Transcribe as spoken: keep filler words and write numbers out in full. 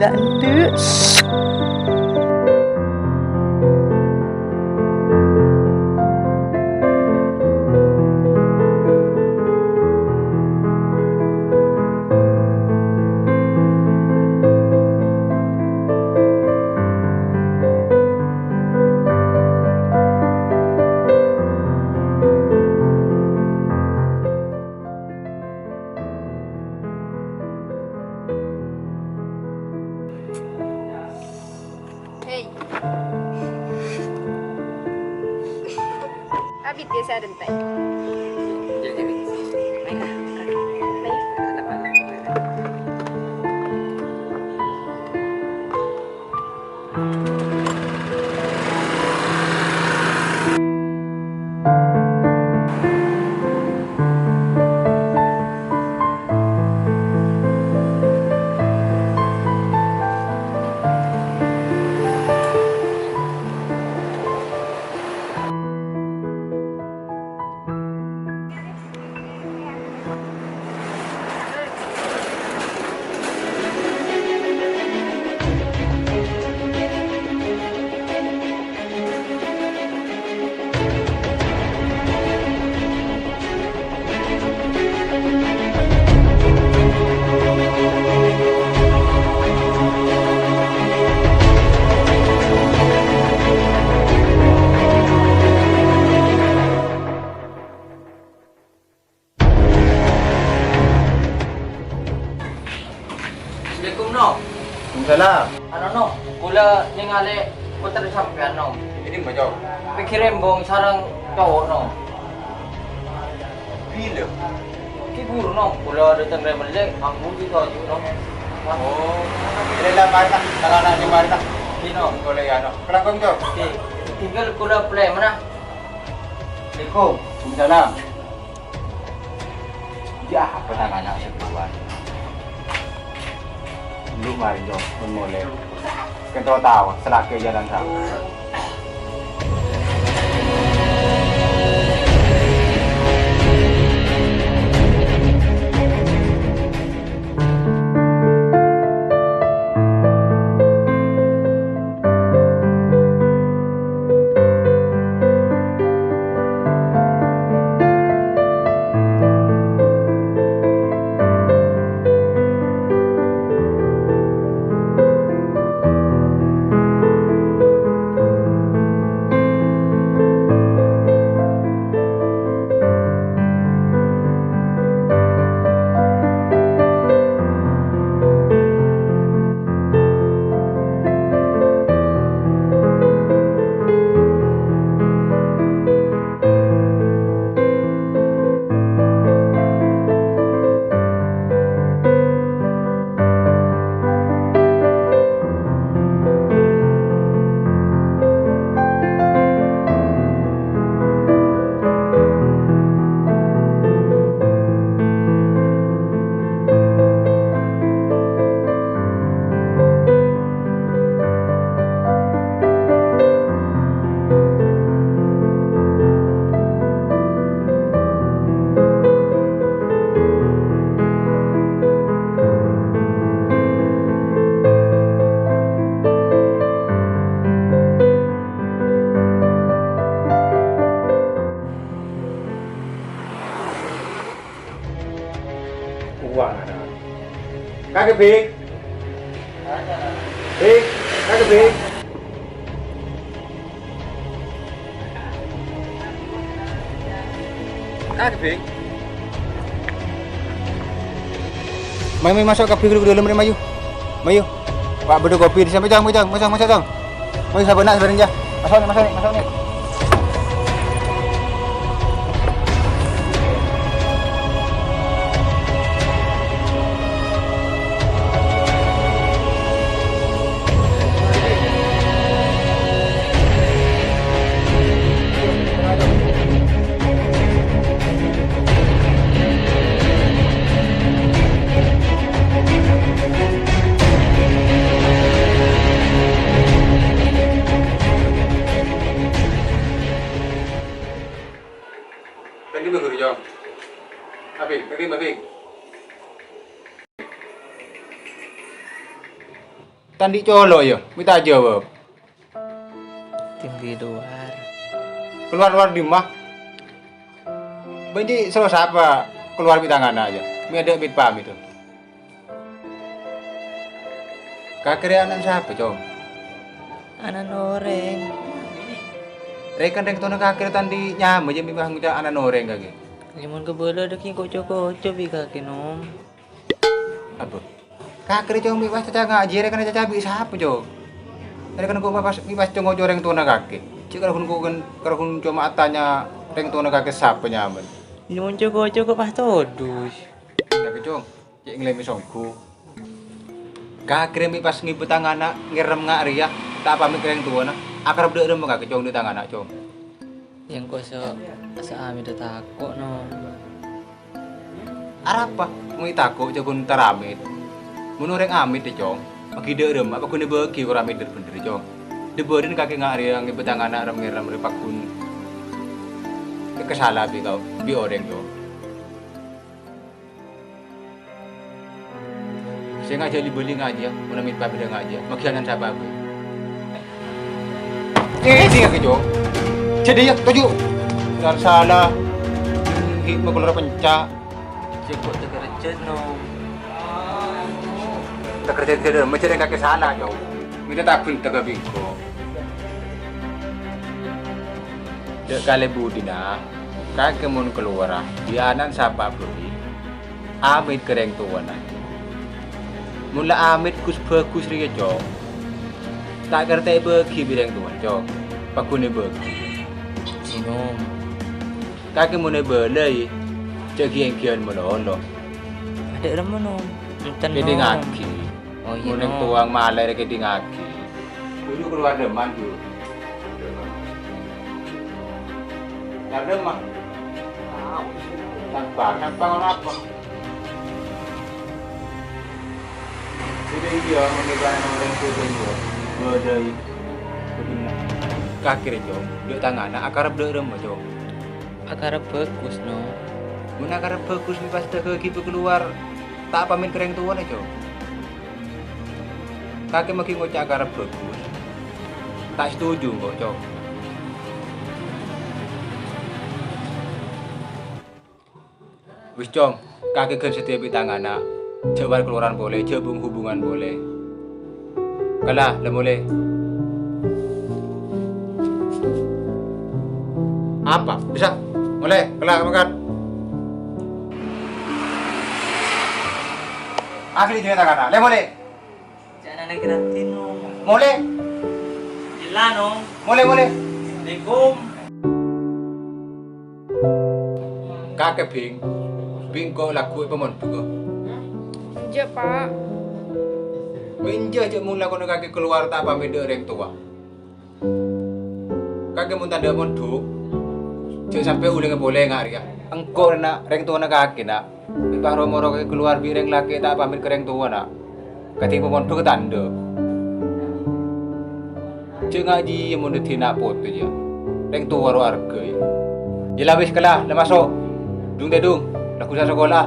Endu'. Hei. Abit ya, saya dentai. Assalamualaikum, Nom. Waalaikumsalam. Anu, Nom, kaulâ nèngalè pottrè sampèyan, Nom. Ini, Bang, Cok. Pèkkèrè embong sareng cowo', Nom. Bilâ? Ghi' buru, Nom. Kaulâ dâteng rè mellè, ambu ghi' toju', Nom. Oh. Rela, mari, ta'. Kalana, mari, ta'. Ghi, Nom. Kaulâ, ya, Nom. Kalangkong, Cok. Ghi. Tinggal kaulâ polè, mana? Assalamualaikum. Waalaikumsalam. Yâ, apa tangana sè keluar? Lu mari, Jo, mon molè. Kento tao, salakè jalan sa. Uwang ana'. Kakè, Bik. Bik, kakè, Bik. Kakè, Bik. Mayu, mayu, maso' kabbhi ghâllu ka dâlem rè, mayu. Mayu. Wa', bâdâ kopi dissa', mayu, Cong, mayu, Cong, mayu, Cong, mayu, Cong. Mayu, sabâna, sabâna, jâ. Maso', maso', maso'. Tadi Bang Guru Jong. Apik, tadi Bang Fik. Kan andi' colo', yâ, mènta jâwâb. Tinggi luar. Kalowar-lowar dimma? Bâ'na soro sapa kalowar bi' tang ana', yâ? Mè' adâ' mit-pamit, to. Kakè rè ana'na sapa, Cong? Ana'na orèng. Rè kan rèng towana kakè rè ta' andi' nyama, yâ, mè' pas ngoca' ana'na orèng kakè. Yâ, mon kabâlâ dâgghi' ko-, co-koco bi' kakè, Nom. Apa? Kakè rè, Cong, mè' pas caca ngajhi, rè kan caca bi' sapa, Cong? Rè kan ko' pas, mè' pas co-ngoco rèng towana kakè. Cè' karo ghun ko' kan, karo ghun coma atanya rèng towana kakè sapa nyamana. Yâ, mon co-koco ko' pas todus. Kakè, Cong. Cè' ngalèmè songghu. Kakè rè mè' pas ngibâ tang ana' ngèrèm nga' rèya, ta' pamit ka rèng towana. Akarep dâ' remma kakè, Cong, dâ' tang ana', Cong. Yâ, engko' sè, sè amèdda tako', Nom. Arapa? Mè' tako' jhâ' ghun ta' amèt. Mon orèng amèt, yâ, Cong, maghi dâ' remma, apa ghun èbâghi kor amèt dhâr-bhendhâr, Cong. Dâ-bâdâna kakè nga' rèya ngibâ tang ana' rèm-ngèrèm rè pagghun èkasala bi' kau, bi' orèng, Cong. Sè ngajhâli bâli ngajhâ, mon amèt pabidhâ ngajhâ, maghi ana'na sapa bhâi. Eh, sè ngajhâ, Cong. Jadi, yâ, toju'. Sala-sala. Ghi' makolor penca'. Cè' ko' tekerjet, no. Tekerjet, tekerjet, macet yang kakè sala, Cong. Mènta ta' bhunte ka bengko. Dâ' kalè budina, kakè mon kalowara, bi' ana'na sapa bhâi. Amèt ka rèng towana. Mon la amèt ghus-bhâghus rèya, Cong. Ta' kèra ta' èbâghi bi' rèng towana, Cong. Pagghun èbâghi. Ènom. Kakè mon èbâlâi, jhâ' ghi'-èngghi'ân malolo. Adâ' remma, Nom. Enten, Nom. Kèdingngaghi. Oh, iyâ, Mon rèng Nom. Towa malè rè kèdingngaghi. Buru kalowar dâmman, buru. Kalowar dâmman. Sampang, sampang apa? Sudah iya, mengenai orang tua dia. Badai. Kakè rè, Cong. Dâ' tang ana' akarep dâ' remma, Cong. Akarep bhâghus, Nom. Mon akarep bhâghus, mè' pas dâgâ ghibâ kalowar, ta' pamèt ka rèng towana, Cong. Kakè maghi ngoca' akarep bhâghus. Ta' setuju engko', Cong. Wis, Cong, kakè ghân satèya bi' tang ana'. Jhâ' war-kalowaran polè, jhâ' bung-hubungan polè. Kala, la molè. Apa? Bisa? Molè, kala, mangkat. Asli jhâ' tang ana'. La molè. Jhâ' nana gratis, no. Molè. Ella, no. Molè, molè. Assalamualaikum. Kakè, Bhing. Bhing engko' lagghu èpamondhughâ. Enjâ', Pa'. Mè' enjâ' jhâ' mon lakona kakè kalowar ta' pamèt dâ' rèng towa. Kakè mon tadâ' mondhuk, jhâ' sampè' olènga polè nga' rèya. Engko' rèna rèng towana kakè, Na'. Mè' pas ro-moro kakè kalowar bi' rèng lakè' ta' pamèt ka rèng towa, Na'. Kadhi pamondhuk tandhâ. Jhâ' ngajhiyâ mon dhâddhi na' potè, yâ. Rèng towa ro arghâi. Yâ la wis, kala, la maso'. Dung-tèdung, lagghu sa-, sakola.